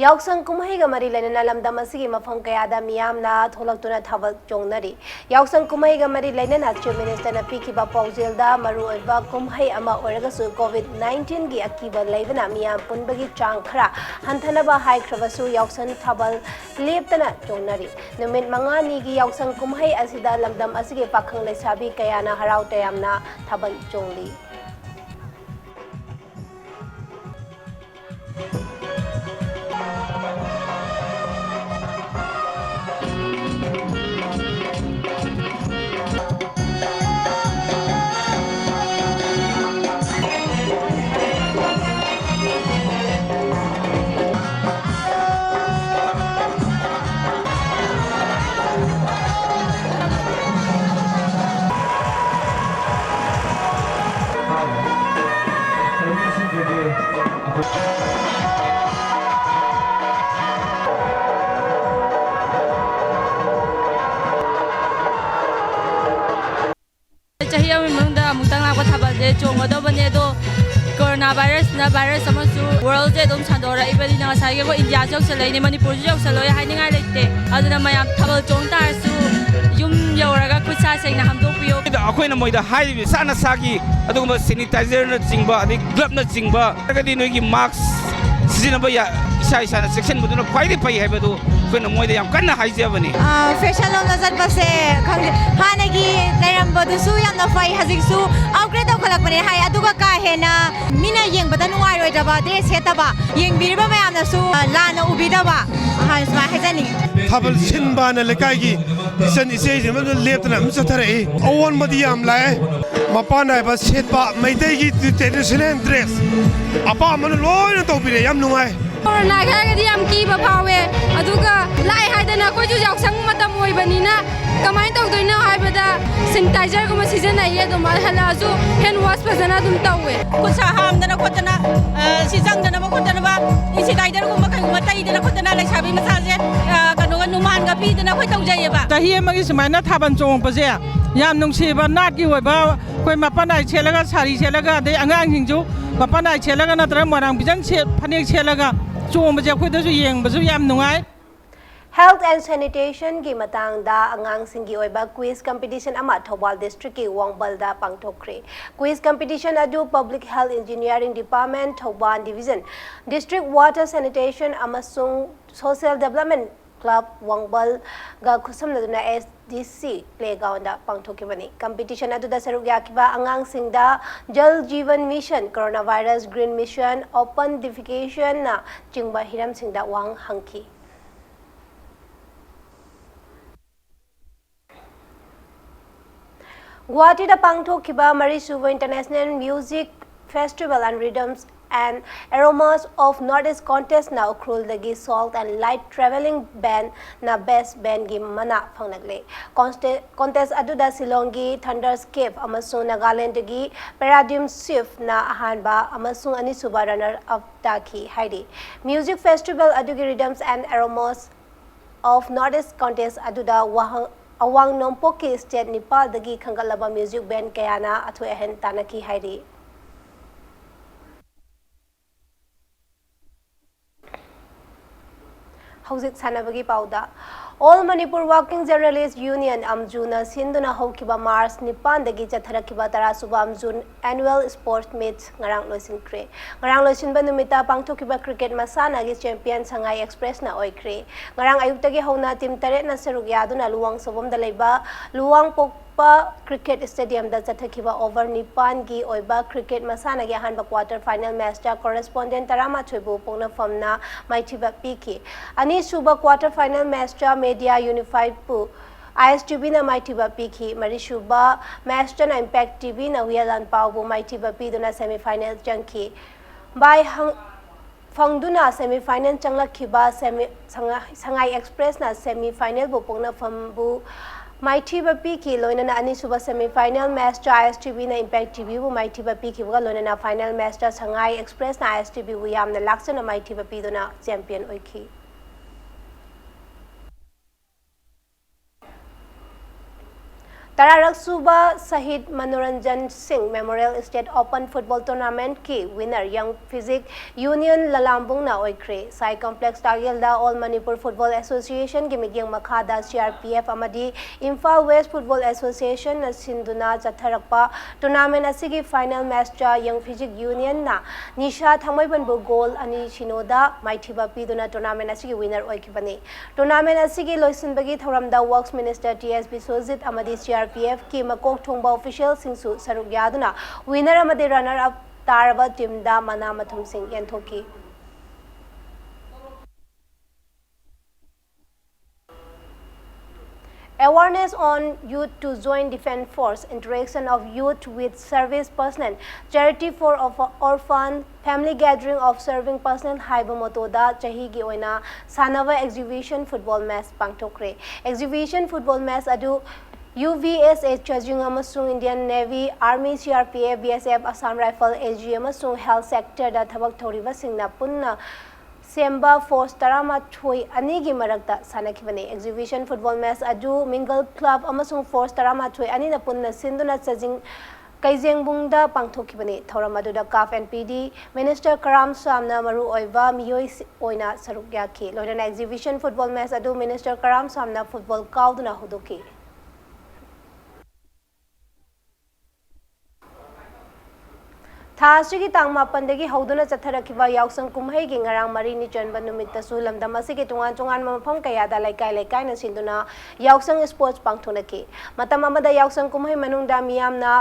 ꯌꯥꯎꯁꯪ ꯀꯨꯝꯍꯩꯒ ꯃꯔꯤ ꯂꯩꯅꯅ ꯂꯝꯗꯝ ꯑꯁꯤꯒꯤ ꯃꯐꯝ ꯀꯌꯥꯗ ꯃꯤꯌꯥꯝꯅ ꯊꯣꯛꯂꯛꯇꯨꯅ ꯊꯥꯕꯜ ꯆꯣꯡꯅꯔꯤ꯫ ꯌꯥꯎꯁꯪ ꯀꯨꯝꯍꯩꯒ ꯃꯔꯤ ꯂꯩꯅꯅ Chief Ministerꯅ ꯄꯤꯈꯤꯕ ꯄꯥꯎꯖꯦꯜꯗ ꯃꯔꯨꯑꯣꯏꯕ ꯀꯨꯝꯍꯩ ꯑꯃ ꯑꯣꯏꯔꯒꯁꯨ COVID nineteenꯒꯤ ꯑꯀꯤꯕ ꯂꯩꯕꯅ ꯃꯤꯌꯥꯝ ꯄꯨꯟꯕꯒꯤ ꯆꯥꯡ ꯈꯔ ꯍꯟꯊꯅꯕ ꯍꯥꯏꯈ꯭ꯔꯕꯁꯨ ꯌꯥꯎꯁꯪ ꯊꯥꯕꯜ ꯂꯦꯞꯇꯅ ꯆꯣꯡꯅꯔꯤ꯫ ꯅꯨꯃꯤꯠ ꯃꯉꯥꯅꯤꯒꯤ ꯌꯥꯎꯁꯪ ꯀꯨꯝꯍꯩ ꯑꯁꯤꯗ ꯂꯝꯗꯝ ꯑꯁꯤꯒꯤ ꯄꯥꯈꯪ ꯂꯩꯁꯥꯕꯤ ꯀꯌꯥꯅ ꯍꯔꯥꯎ ꯇꯌꯥꯝꯅ ꯊꯥꯕꯜ ꯆꯣꯡꯂꯤ꯫ ꯆꯍꯤ ꯑꯃꯒꯤ ꯃꯅꯨꯡꯗ ꯑꯃꯨꯛꯇꯪ ꯂꯥꯛꯄ ꯊꯥꯕꯜꯁꯦ ꯆꯣꯡꯒꯗꯧꯕꯅꯦ, ꯑꯗꯣ corona virusꯅ virus ꯑꯃꯁꯨ worldꯁꯦ ꯑꯗꯨꯝ ꯁꯟꯗꯣꯔꯛꯏꯕꯅꯤꯅ ꯉꯁꯥꯏꯒꯤ ꯑꯩꯈꯣꯏ ꯏꯟꯗꯤꯌꯥꯁꯨ ꯌꯧꯁꯜꯂꯛꯏꯅꯦ, ꯃꯅꯤꯄꯨꯔꯁꯨ ꯌꯧꯁꯜꯂꯛꯑꯦ ꯍꯥꯏꯅꯤꯡꯉꯥꯏ ꯂꯩꯇꯦ꯫ ꯑꯗꯨꯅ ꯃꯌꯥꯝ ꯊꯥꯕꯜ ꯆꯣꯡ ꯇꯥꯔꯁꯨ ꯌꯨꯝ ꯌꯧꯔꯒ ꯈꯨꯠ ꯁꯥ ꯁꯦꯡꯅ ꯍꯥꯝꯗꯣꯛꯄꯤꯌꯣ꯫ ꯑꯩꯈꯣꯏꯅ ꯃꯣꯏꯗ ꯍꯥꯏꯔꯤꯕ ꯏꯁꯥ ꯅꯁꯥꯒꯤ ꯑꯗꯨꯒꯨꯝꯕ sanitizerꯅꯆꯤꯡꯕ ꯑꯗꯩ gloveꯅꯆꯤꯡꯕ ꯅꯠꯇ꯭ꯔꯒꯗꯤ ꯅꯣꯏꯒꯤ mask ꯁꯤꯖꯤꯟꯅꯕ ꯌꯥ-, ꯏꯁꯥ ꯏꯁꯥꯅ ꯆꯦꯛꯁꯤꯟꯕꯗꯨꯅ ꯈ꯭ꯋꯥꯏꯗꯒꯤ ꯐꯩ ꯍꯥꯏꯕꯗꯨ ꯑꯩꯈꯣꯏꯅ ꯃꯣꯏꯗ ꯌꯥꯝ ꯀꯟꯅ ꯍꯥꯏꯖꯕꯅꯤ꯫ ꯑ, ꯐꯦꯁꯟ ꯂꯣꯝꯗ ꯆꯠꯄꯁꯦ ꯈꯪꯗꯦ, ꯍꯥꯟꯅꯒꯤ ꯂꯩꯔꯝꯕꯗꯨꯁꯨ ꯌꯥꯝꯅ ꯐꯩ, ꯍꯧꯖꯤꯛꯁꯨ ꯑꯞꯒ꯭ꯔꯦꯗ ꯇꯧꯈꯠꯂꯛꯄꯅꯦ ꯍꯥꯏ꯫ ꯑꯗꯨꯒ ꯀꯥ ꯍꯦꯟꯅ ꯃꯤꯅ ꯌꯦꯡꯕꯗ ꯅꯨꯡꯉꯥꯏꯔꯣꯏꯗꯕ ꯗ꯭ꯔꯦꯁ ꯁꯦꯠꯇꯕ, ꯌꯦꯡꯕꯤꯔꯤꯕ ꯃꯌꯥꯝꯅꯁꯨ, ꯑ, ꯂꯥꯟꯅ ꯎꯕꯤꯗꯕ, ꯑ, ꯁꯨꯃꯥꯏꯅ ꯍꯥꯏꯖꯅꯤꯡꯉꯤ꯫ ꯊꯥꯕꯜ ꯁꯤꯟꯕꯅ ꯂꯩꯀꯥꯏꯒꯤ ꯏꯆꯟ ꯏꯆꯦꯁꯤꯡ ꯑꯃ ꯂꯦꯞꯇꯅ ꯑꯗꯨꯝ ꯆꯠꯊꯔꯛꯏ꯫ ꯑꯑꯣꯟꯕꯗꯤ ꯌꯥꯝ ꯂꯥꯛꯑꯦ꯫ ꯃꯄꯥꯟ ꯅꯥꯏꯕ ꯁꯦꯠꯄ, ꯃꯩꯇꯩꯒꯤ ꯇ꯭ꯔꯦꯗꯤꯁꯅꯦꯜ ꯗ꯭ꯔꯦꯁ ꯑꯄꯥꯝꯕꯅ ꯂꯣꯏꯅ ꯇꯧꯕꯤꯔꯦ꯫ ꯌꯥꯝ ꯅꯨꯡꯉꯥꯏ꯫ ꯀꯣꯔꯣꯅꯥꯒꯤ ꯍꯥꯏꯔꯒꯗꯤ ꯌꯥꯝ ꯀꯤꯕ ꯐꯥꯎꯋꯦ꯫ ꯑꯗꯨꯒ ꯂꯥꯛꯑꯦ ꯍꯥꯏꯗꯅ ꯑꯩꯈꯣꯏꯁꯨ ꯌꯥꯎꯁꯪ ꯃꯇꯝ ꯑꯣꯏꯕꯅꯤꯅ ꯀꯃꯥꯏꯅ ꯇꯧꯗꯣꯏꯅꯣ ꯍꯥꯏꯕꯗ ꯁꯦꯅꯤꯇꯥꯏꯖꯔꯒꯨꯝꯕ ꯁꯤꯖꯤꯟꯅꯩꯌꯦ꯫ ꯑꯗꯨꯝ ꯍꯜꯂꯛꯑꯁꯨ ꯍꯦꯟ ꯋꯥꯁ ꯐꯖꯅ ꯑꯗꯨꯝ ꯇꯧꯋꯦ꯫ ꯈꯨꯠ ꯁꯥ ꯍꯥꯝꯗꯅ ꯈꯣꯠꯇꯅ, ꯑ, ꯁꯤ ꯆꯪꯗꯅꯕ ꯈꯣꯠꯇꯅꯕ, ꯁꯦꯅꯤꯇꯥꯏꯖꯔꯒꯨꯝꯕ ꯀꯩꯒꯨꯝꯕ ꯇꯩꯗꯅ ꯈꯣꯠꯇꯅ ꯂꯩꯁꯥꯕꯤ ꯃꯆꯥꯁꯦ, ꯑ, ꯀꯩꯅꯣꯒ ꯅꯨꯡꯃꯥꯟꯒ ꯄꯤꯗꯅ ꯑꯩꯈꯣꯏ ꯇꯧꯖꯩꯌꯦꯕ꯫ ꯆꯍꯤ ꯑꯃꯒꯤ ꯁꯨꯃꯥꯏꯅ ꯊꯥꯕꯜ ꯆꯣꯡꯉꯛꯄꯁꯦ ꯌꯥꯝ ꯅꯨꯡꯁꯤꯕ, ꯅꯥꯠꯀꯤ ꯑꯣꯏꯕ ꯑꯩꯈꯣꯏ ꯃꯄꯥꯟ ꯅꯥꯏ ꯁꯦꯠꯂꯒ, ꯁꯥꯔꯤ ꯁꯦꯠꯂꯒ, ꯑꯗꯩ ꯑꯉꯥꯡꯁꯤꯡꯁꯨ ꯃꯄꯥꯟ ꯅꯥꯏ ꯁꯦꯠꯂꯒ ꯅꯠꯇ꯭ꯔꯒ ꯃꯣꯏꯔꯥꯡ ꯐꯤꯖꯟ ꯁꯦꯠ-, ꯐꯅꯦꯛ ꯁꯦꯠꯂꯒ ꯆꯣꯡꯕꯁꯦ ꯑꯩꯈꯣꯏꯗꯁꯨ ꯌꯦꯡꯕꯁꯨ ꯌꯥꯝ ꯅꯨꯡꯉꯥꯏ꯫ Health and sanitation ꯒꯤ ꯃꯇꯥꯡꯗ ꯑꯉꯥꯡꯁꯤꯡꯒꯤ ꯑꯣꯏꯕ quiz competition ꯑꯃ ꯊꯧꯕꯥꯜ district ꯀꯤ ꯋꯥꯡꯕꯜꯗ ꯄꯥꯡꯊꯣꯛꯈ꯭ꯔꯦ꯫ Quiz competition ꯑꯗꯨ Public Health Engineering Department, Thoubal Division, District Water Sanitation ꯑꯃꯁꯨꯡ Social Development Club ꯋꯥꯡꯕꯜꯒ ꯈꯨꯠꯁꯝꯅꯗꯨꯅ S D C playground ꯗ ꯄꯥꯡꯊꯣꯛꯈꯤꯕꯅꯤ꯫ Competition ꯑꯗꯨꯗ ꯁꯔꯨꯛ ꯌꯥꯈꯤꯕ ꯑꯉꯥꯡꯁꯤꯡꯗ Jal Jeevan Mission, Coronavirus, Green Mission, Open Defecation ꯅ ꯆꯤꯡꯕ ꯍꯤꯔꯝꯁꯤꯡꯗ ꯋꯥꯍꯪ ꯍꯪꯈꯤ꯫ ꯒꯨꯋꯥꯍꯥꯇꯤꯗ ꯄꯥꯡꯊꯣꯛꯈꯤꯕ ꯃꯔꯤꯁꯨꯕ International Music Festival and Rhythms and Aromas of North East Contest ꯅ ꯎꯈ꯭ꯔꯨꯜꯗꯒꯤ Salt and Light Travelling Band ꯅ Best Band ꯒꯤ ꯃꯅꯥ ꯐꯪꯂꯛꯂꯦ꯫ Conte-, contest ꯑꯗꯨꯗ ꯁꯤꯂꯣꯡꯒꯤ Thunderscape ꯑꯃꯁꯨꯡ ꯅꯥꯒꯥꯂꯦꯟꯗꯒꯤ Paradigm Shift ꯅ ꯑꯍꯥꯟꯕ ꯑꯃꯁꯨꯡ ꯑꯅꯤꯁꯨꯕ runner up ꯇꯥꯈꯤ ꯍꯥꯏꯔꯤ꯫ Music festival ꯑꯗꯨꯒꯤ Rhythms and Aromas of North East Contest ꯑꯗꯨꯗ ꯋꯥꯍꯪ-, ꯑꯋꯥꯡ ꯅꯣꯡꯄꯣꯛꯀꯤ state ꯅꯤꯄꯥꯜꯗꯒꯤ ꯈꯟꯒꯠꯂꯕ music band ꯀꯌꯥꯅ ꯑꯊꯣꯏ ꯑꯍꯦꯟ ꯇꯥꯟꯅꯈꯤ ꯍꯥꯏꯔꯤ꯫ ꯍꯧꯖꯤꯛ ꯁꯥꯟꯅꯕꯒꯤ ꯄꯥꯎꯗ꯫ All Manipur Working Journalist Union, ꯑꯝꯖꯨꯅ ꯁꯤꯟꯗꯨꯅ ꯍꯧꯈꯤꯕ ꯃꯥꯔꯆ ꯅꯤꯄꯥꯟꯗꯒꯤ ꯆꯠꯊꯔꯛꯈꯤꯕ ꯇꯔꯥꯁꯨꯕ ꯑꯝꯖꯨ Annual Sports Meet ꯉꯔꯥꯡ ꯂꯣꯏꯁꯤꯟꯈ꯭ꯔꯦ꯫ ꯉꯔꯥꯡ ꯂꯣꯏꯁꯤꯟꯕ ꯅꯨꯃꯤꯠꯇ ꯄꯥꯡꯊꯣꯛꯈꯤꯕ cricket ꯃꯁꯥꯟꯅꯒꯤ champion ꯁꯉꯥꯏ Expressꯅ ꯑꯣꯏꯈ꯭ꯔꯦ꯫ ꯉꯔꯥꯡ ꯑꯌꯨꯛꯇꯒꯤ ꯍꯧꯅ team ꯇꯔꯦꯠꯅ ꯁꯔꯨꯛ ꯌꯥꯗꯨꯅ ꯂꯨꯋꯥꯡꯁꯪꯕꯝꯗ ꯂꯩꯕ ꯂꯨꯋꯥꯡꯄꯣꯛꯄ cricket stadiumꯗ ꯆꯠꯊꯈꯤꯕ over ꯅꯤꯄꯥꯟꯒꯤ ꯑꯣꯏꯕ cricket ꯃꯁꯥꯟꯅꯒꯤ ꯑꯍꯥꯟꯕ quarter final matchꯇ correspondent ꯇꯔꯥꯃꯥꯊꯣꯏꯕꯨ ꯄꯣꯛꯅꯐꯝꯅ ꯃꯥꯏꯊꯤꯕ ꯄꯤꯈꯤ꯫ ꯑꯅꯤꯁꯨꯕ quarter final matchꯇ Media Unifiedꯕꯨ ISTVꯅ ꯃꯥꯏꯊꯤꯕ ꯄꯤꯈꯤ꯫ ꯃꯔꯤꯁꯨꯕ matchꯇꯅ Impact TVꯅ ꯍꯨꯏꯌꯥꯂꯥꯟꯄꯥꯎꯕꯨ ꯃꯥꯏꯊꯤꯕ ꯄꯤꯗꯨꯅ semifinal ꯆꯪꯈꯤ꯫ ꯕꯥꯏ ꯍꯪ-, ꯐꯪꯗꯨꯅ semifinal ꯆꯪꯂꯛꯈꯤꯕ semi-, ꯁꯉꯥꯏ, ꯁꯉꯥꯏ Expressꯅ semifinalꯕꯨ ꯄꯣꯛꯅꯐꯝꯕꯨ ꯃꯥꯏꯊꯤꯕ ꯄꯤꯈꯤ꯫ ꯂꯣꯏꯅꯅ ꯑꯅꯤꯁꯨꯕ semifinal matchꯇ ISTVꯅ Impact TVꯕꯨ ꯃꯥꯏꯊꯤꯕ ꯄꯤꯈꯤꯕꯒ ꯂꯣꯏꯅꯅ final matchꯇ ꯁꯉꯥꯏ Expressꯅ ISTVꯕꯨ ꯌꯥꯝꯅ ꯂꯥꯛꯆꯅ ꯃꯥꯏꯊꯤꯕ ꯄꯤꯗꯨꯅ champion ꯑꯣꯏꯈꯤ꯫ ꯇꯔꯥꯔꯛ ꯁꯨꯕ ꯁꯍꯤꯗ ꯃꯅꯣꯔꯟꯖꯟ ꯁꯤꯡ Memorial State Open Football Tournamentꯀꯤ winner Young Physique Union ꯂꯂꯥꯝꯕꯨꯡꯅ ꯑꯣꯏꯈ꯭ꯔꯦ꯫ ꯁꯥꯏ complex ꯇꯥꯒꯦꯜꯗ All Manipur Football Associationꯒꯤ ꯃꯤꯠꯌꯦꯡ ꯃꯈꯥꯗ CRPF ꯑꯃꯗꯤ Imphal West Football Associationꯅ ꯁꯤꯟꯗꯨꯅ ꯆꯠꯊꯔꯛꯄ tournament ꯑꯁꯤꯒꯤ final matchꯇ Young Physique Unionꯅ ꯅꯤꯁꯥ ꯊꯥꯡꯃꯩꯕꯟꯕꯨ goal ꯑꯅꯤ ꯁꯤꯅꯣꯗ ꯃꯥꯏꯊꯤꯕ ꯄꯤꯗꯨꯅ tournament ꯑꯁꯤꯒꯤ winner ꯑꯣꯏꯈꯤꯕꯅꯤ꯫ Tournament ꯑꯁꯤꯒꯤ ꯂꯣꯏꯁꯤꯟꯕꯒꯤ ꯊꯧꯔꯝꯗ Works Minister T S Biswajit ꯑꯃꯗꯤ CRPFꯀꯤ ꯃꯀꯣꯛ ꯊꯣꯡꯕ officialꯁꯤꯡꯁꯨ ꯁꯔꯨꯛ ꯌꯥꯗꯨꯅ winner ꯑꯃꯗꯤ runner up ꯇꯥꯔꯕ teamꯗ ꯃꯅꯥ ꯃꯊꯨꯝꯁꯤꯡ ꯌꯦꯟꯊꯣꯛꯈꯤ꯫ Awareness on youth to join defence force, interaction of youth with service personnel, charity for orph-, orphan, family gathering of serving personnel ꯍꯥꯏꯕ mottoꯗ ꯆꯍꯤꯒꯤ ꯑꯣꯏꯅ ꯁꯥꯟꯅꯕ exhibition football match ꯄꯥꯡꯊꯣꯛꯈ꯭ꯔꯦ꯫ Exhibition football match ꯑꯗꯨ UVSA ꯆꯥꯖꯤꯡ ꯑꯃꯁꯨꯡ Indian Navy, Army, CRPF, BSF, Assam Rifle, AG ꯑꯃꯁꯨꯡ health sectorꯗ ꯊꯕꯛ ꯇꯧꯔꯤꯕꯁꯤꯡꯅ ꯄꯨꯟꯅ ꯁꯦꯝꯕ force ꯇꯔꯥꯃꯥꯊꯣꯏ ꯑꯅꯤꯒꯤ ꯃꯔꯛꯇ ꯁꯥꯟꯅꯈꯤꯕꯅꯤ꯫ Exhibition football match ꯑꯗꯨ Mingle Club ꯑꯃꯁꯨꯡ force ꯇꯔꯥꯃꯥꯊꯣꯏ ꯑꯅꯤꯅ ꯄꯨꯟꯅ ꯁꯤꯟꯗꯨꯅ ꯆꯥꯖꯤꯡ ꯀꯩꯖꯦꯡꯕꯨꯡꯗ ꯄꯥꯡꯊꯣꯛꯈꯤꯕꯅꯤ꯫ ꯊꯧꯔꯝ ꯑꯗꯨꯗ CAF and PD Minister ꯀꯔꯥꯝ ꯁꯥꯝꯅ ꯃꯔꯨꯑꯣꯏꯕ ꯃꯤꯑꯣꯏ ꯑꯣꯏꯅ ꯁꯔꯨꯛ ꯌꯥꯈꯤ꯫ ꯂꯣꯏꯅꯅ exhibition football match ꯑꯗꯨ Minister ꯀꯔꯥꯝ ꯁꯥꯝꯅ football ꯀꯥꯎꯗꯨꯅ ꯍꯧꯗꯣꯛꯈꯤ꯫ ꯊꯥ ꯑꯁꯤꯒꯤ ꯇꯥꯡ ꯃꯥꯄꯟꯗꯒꯤ ꯍꯧꯗꯨꯅ ꯆꯠꯊꯔꯛꯈꯤꯕ ꯌꯥꯎꯁꯪ ꯀꯨꯝꯍꯩꯒꯤ ꯉꯔꯥꯡ ꯃꯔꯤꯅꯤ ꯆꯟꯕ ꯅꯨꯃꯤꯠꯇꯁꯨ ꯂꯝꯗꯝ ꯑꯁꯤꯒꯤ ꯇꯣꯉꯥꯟ ꯇꯣꯉꯥꯟꯕ ꯃꯐꯝ ꯀꯌꯥꯗ ꯂꯩꯀꯥꯏ ꯂꯩꯀꯥꯏꯅ ꯁꯤꯟꯗꯨꯅ ꯌꯥꯎꯁꯪ sports ꯄꯥꯡꯊꯣꯛꯅꯈꯤ꯫ ꯃꯇꯝ ꯑꯃꯗ ꯌꯥꯎꯁꯪ ꯀꯨꯝꯍꯩ ꯃꯅꯨꯡꯗ ꯃꯤꯌꯥꯝꯅ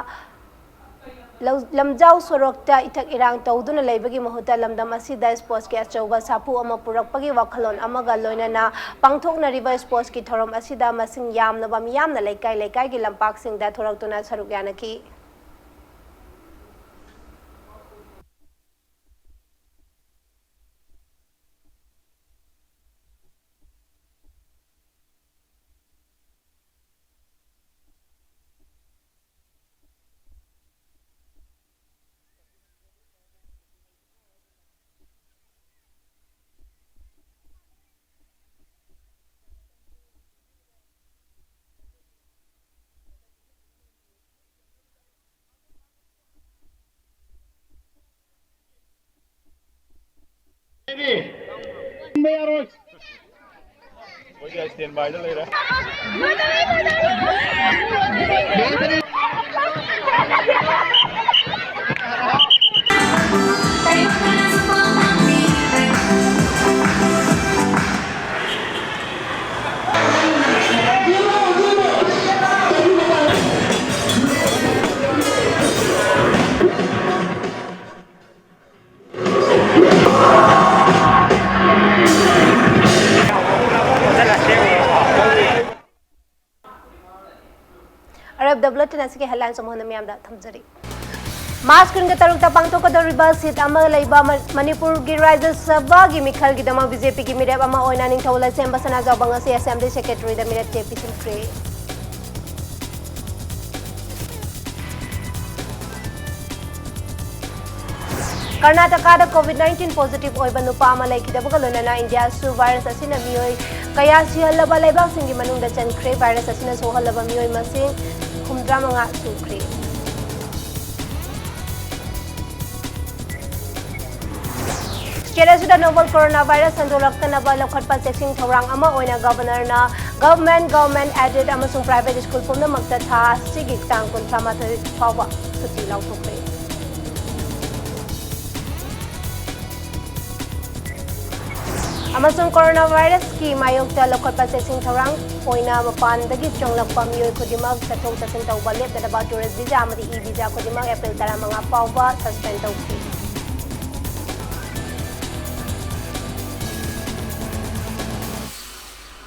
ꯂꯧ-, ꯂꯝꯖꯥꯎ ꯁꯣꯔꯣꯛꯇ ꯏꯊꯛ ꯏꯔꯥꯡ ꯇꯧꯗꯨꯅ ꯂꯩꯕꯒꯤ ꯃꯍꯨꯠꯇ ꯂꯝꯗꯝ ꯑꯁꯤꯗ sportsꯀꯤ ꯑꯆꯧꯕ ꯁꯥꯐꯨ ꯑꯃ ꯄꯨꯔꯛꯄꯒꯤ ꯋꯥꯈꯜꯂꯣꯟ ꯑꯃꯒ ꯂꯣꯏꯅꯅ ꯄꯥꯡꯊꯣꯛꯅꯔꯤꯕ sportsꯀꯤ ꯊꯧꯔꯝ ꯑꯁꯤꯗ ꯃꯁꯤꯡ ꯌꯥꯝꯂꯕ ꯃꯤꯌꯥꯝꯅ ꯂꯩꯀꯥꯏ ꯂꯩꯀꯥꯏꯒꯤ ꯂꯝꯄꯥꯛꯁꯤꯡꯗ ꯊꯣꯔꯛꯇꯨꯅ ꯁꯔꯨꯛ ꯌꯥꯅꯈꯤ꯫ ꯑꯔꯣꯏꯕꯗ bulletin ꯑꯁꯤꯒꯤ headlines ꯑꯃꯨꯛ ꯍꯟꯅ ꯃꯤꯌꯥꯝꯗ ꯊꯝꯖꯔꯤ꯫ March ꯀꯨꯟꯒ ꯇꯔꯨꯛꯇ ꯄꯥꯡꯊꯣꯛꯀꯗꯧꯔꯤꯕ seat ꯑꯃ ꯂꯩꯕ ꯃ-, ꯃꯅꯤꯄꯨꯔꯒꯤ ꯔꯥꯖ꯭ꯌ ꯁꯚꯥꯒꯤ ꯃꯤꯈꯜꯒꯤꯗꯃꯛ BJPꯒꯤ ꯃꯤꯔꯦꯞ ꯑꯃ ꯑꯣꯏꯅ ꯅꯤꯡꯊꯧ ꯂꯩꯁꯦꯝꯕ ꯁꯅꯥꯖꯥꯎꯕ ꯉꯁꯤ Assembly Secretary ꯗ ꯃꯤꯔꯦꯞ ꯆꯦ ꯄꯤꯁꯤꯟꯈ꯭ꯔꯦ꯫ ꯀꯔꯅꯥꯇꯀꯥꯗ COVID nineteen positive ꯑꯣꯏꯕ ꯅꯨꯄꯥ ꯑꯃ ꯂꯩꯈꯤꯗꯕꯒ ꯂꯣꯏꯅꯅ ꯏꯟꯗꯤꯌꯥꯁꯨ virus ꯑꯁꯤꯅ ꯃꯤꯑꯣꯏ ꯀꯌꯥ ꯁꯤꯍꯜꯂꯕ ꯂꯩꯕꯥꯛꯁꯤꯡꯒꯤ ꯃꯅꯨꯡꯗ ꯆꯟꯈ꯭ꯔꯦ꯫ Virus ꯑꯁꯤꯅ ꯁꯣꯛꯍꯜꯂꯕ ꯃꯤꯑꯣꯏ ꯃꯁꯤꯡ ꯍꯨꯝꯐꯨꯇꯔꯥꯃꯉꯥ ꯁꯨꯈ꯭ꯔꯦ꯫ ꯁ꯭ꯇꯦꯠ ꯑꯁꯤꯗ ꯅꯣꯕꯦꯜ ꯀꯣꯔꯣꯅꯥ ꯚꯥꯏꯔꯁ ꯁꯟꯗꯣꯛꯂꯛꯇꯅꯕ ꯂꯧꯈꯠꯄ ꯆꯦꯛꯁꯤꯟ ꯊꯧꯔꯥꯡ ꯑꯃ ꯑꯣꯏꯅ ꯒꯚꯔꯅꯔꯅ ꯒꯚꯔꯟꯃꯦꯟꯠ, ꯒꯚꯔꯟꯃꯦꯟꯠ ꯑꯦꯗꯦꯗ ꯑꯃꯁꯨꯡ ꯄ꯭ꯔꯥꯏꯚꯦꯠ ꯁ꯭ꯀꯨꯜ ꯄꯨꯝꯅꯃꯛꯇ ꯊꯥ ꯑꯁꯤꯒꯤ ꯇꯥꯡ ꯀꯨꯟꯊ꯭ꯔꯥ ꯃꯥꯊꯣꯏ ꯐꯥꯎꯕ ꯁꯨꯇꯤ ꯂꯥꯎꯊꯣꯛꯈ꯭ꯔꯦ꯫ ꯑꯃꯁꯨꯡ ꯀꯣꯔꯣꯅꯥ ꯚꯥꯏꯔꯁꯀꯤ ꯃꯥꯌꯣꯛꯇ ꯂꯧꯈꯠꯄ ꯆꯦꯛꯁꯤꯟ ꯊꯧꯔꯥꯡ ꯑꯣꯏꯅ ꯃꯄꯥꯟꯗꯒꯤ ꯆꯪꯂꯛꯄ ꯃꯤꯑꯣꯏ ꯈꯨꯗꯤꯡꯃꯛ ꯆꯠꯊꯣꯛ ꯆꯠꯁꯤꯟ ꯇꯧꯕ ꯂꯦꯞꯇꯅꯕ ꯇꯨꯔꯤꯁ ꯚꯤꯖꯥ ꯑꯃꯗꯤ ꯏ ꯚꯤꯖꯥ ꯈꯨꯗꯤꯡꯃꯛ ꯑꯦꯄ꯭ꯔꯤꯜ ꯇꯔꯥꯃꯉꯥ ꯐꯥꯎꯕ ꯁꯁꯄꯦꯟ ꯇꯧꯈꯤ꯫